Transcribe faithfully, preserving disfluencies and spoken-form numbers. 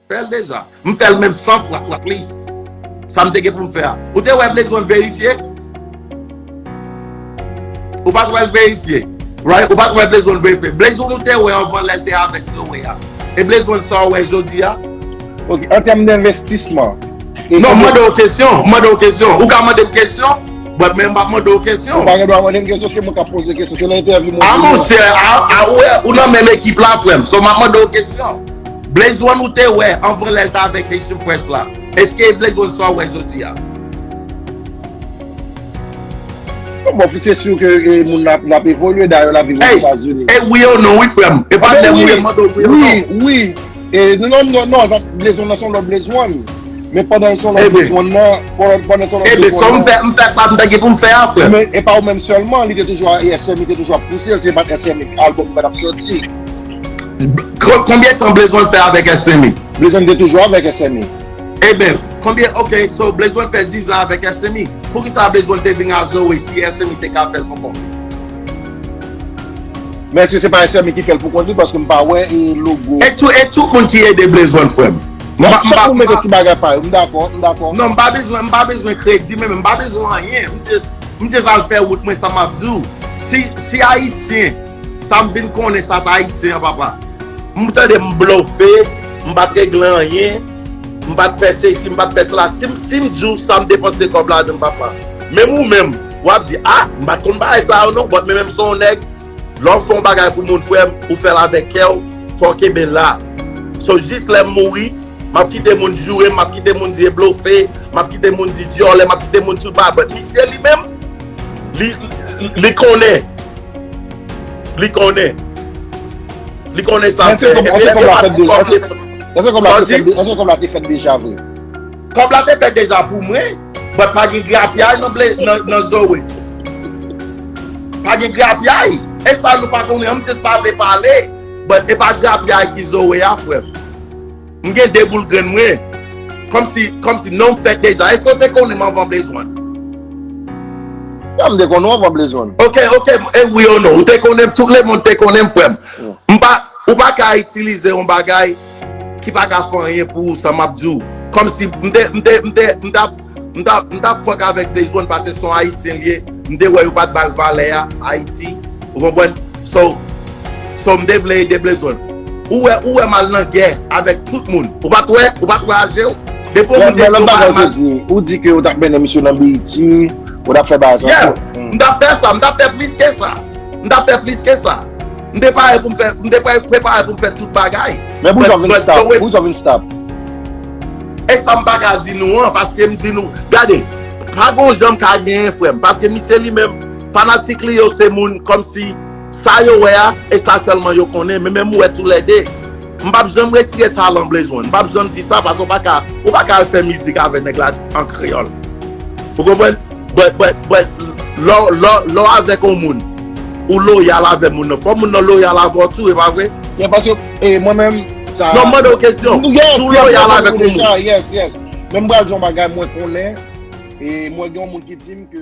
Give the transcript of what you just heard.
Fè l deja. M fè l menm san fwa, fwa plis. Sa m te gen pou m fè a. Ou te wè Blaze One verifye? Ou pa t wè l verifye. Right? Ou pa t wè Blaze One verifye. Blaze One ou te wè anvan lè l te avèk Zoe a. E Blaze One sa w wè jodi a? Ok, an tèm denvestisman. Non, m mande w kesyon. M mande w kesyon. Ou ka mande m kesyon, but men m p ap mande w kesyon. Ou pa gen dwa mande m kesyon, se mwen k ap poze kesyon. Se nan entèvyou mwen. A monchè, a, a, ou wè, ou nan menm ekip la, frè m. So, m ap mande w kesyon. Blaze One ou te wè anvan lè l t avèk Haitian Fresh la? Èske Blaze One sa w wè jodi a? Bon, bon, se si ke e, moun la, la ap evolye, dayè l ap viv Ozetazini. E wi ou non, wi, frè m. E pa lè m wi, m mande w wi ou non. Wi, wi. E, non, non, non, non, Blaze One nan se yon lòt Blaze One. Men pandan l se yon lòt Blaze One nan, pandan l se yon lòt Blaze One nan. Ebe, sa m fè, m fè sa m ta gen pou m fè a, frè m. Men e pa ou menm sèlman, li te toujou a S M I, te toujou ap pouse l, se pa t S M I albòm li pa t ap sòti. Ko- Konbyen tan Blaze One fè avèk S M I? Blaze One te toujou avèk S M I. Eben, konbyen, ok, so Blaze One fè diz an avèk S M I. Poukisa Blaze One te vin a Zoe si S M I te ka fè l poukò? Men èske se pa S M I ki fè l pou kont li, paske m pa wè e logo. E tout, e tout moun ki ede Blaze One, frè m. M pa, m Chak pa, moun m mete pa, ti bagay pa yo, m dakò, m dakò. Non, m pa bezwen, m pa bezwen kredi, men m pa bezwen anyen. M just, m just al fè wout mwen, sa m ap di w. Si, si Ayisyen, sa m vin konnen sa t Ayisyen an, papa. M tande m blofe, m pa t regle anyen, m pa t fè sesi, m pa t fè sela. Si m, si m di w sa m depanse kòb ladan m, papa. Menm ou menm, w ap di, a, m pa t konn bagay sa yo non, but men menm se yon nèg, lè w fè yon bagay pou moun, frè m, ou fè l avèk kè w, fò w kenbe la. So, jis lè m mouri, m ap kite moun joure m, m ap kite moun di e blofe, m ap kite moun di dyòlè, m ap kite moun tout bagay, but misye li menm, li, li, li konnen. Li konnen. Li konnen sa l fè. Epi, epi, epi, epi, Èske kòb la te fèt, èske kòb la te fèt deja vre? Kòb la te fèt deja pou mwen, but pa gen grapyay nan, nan, nan Zoe. Pa gen grapyay. E sa nou pa konnen, m just pa vle pale. But e pa grapyay ki Zoe a, frè m. M gen de boul grenn mwen. Kòmsi, kòmsi non m fèt deja. Èske w te konnen m anvan Blaze One? Ya, m te konnen w anvan Blaze One. Ok, ok, e wi ou non. Ou te konnen m, tout lemonn te konnen m, frè m. M pa, ou pa ka itilize yon bagay ki pa ka fè anyen pou ou sa m ap di w. Kòmsi m te, m te, m te, m t ap, m t ap, m t ap fuck avèk Blaze One paske se yon Ayisyen l ye. M te wè yo pa t ba l valè a, Ayiti. Ou konprann? So, so m te vle ede Blaze One. Ou wè, ou wè m al nan gè avèk tout moun. Ou pa t wè, ou pa t wè aje w. Depi yon moun te di w pa al mal. Ou di ke yo t ap mennen misye nan Beyiti, yo t ap fè bagay sa. Yeah, m t ap fè sa, m t ap fè plis ke sa. M t ap fè plis ke sa. M te pare pou m fè, m te pre- prepare pou m fè tout bagay. Men poukisa w vin stop? Poukisa w vin stop? E sa m pa ka di nou an, paske m di nou, gade, pa gon jan m ka genyen frè m, paske misye li menm, fanatik li yo se moun kòmsi sa yo wè a, e sa sèlman yo konnen, men menm ou wè toulède. M p ap janm retire talan Blaze One, m p ap janm di sa, paske w pa ka, ou pa ka al fè mizik avè nèg la an kreyòl. Ou konprann? But, but, but, lè w, lè w, lè w avèk yon moun, ou loyal avè moun nan. Fò moun nan loyal avè w tou, e pa vre? Yeah, paske, e, mwen menm, sa. Non, m mande w kesyon. Si w loyal avèk yon moun. Yes, yes. Men m pral di yon bagay mwen konnen, e mwen gen yon moun ki di m ke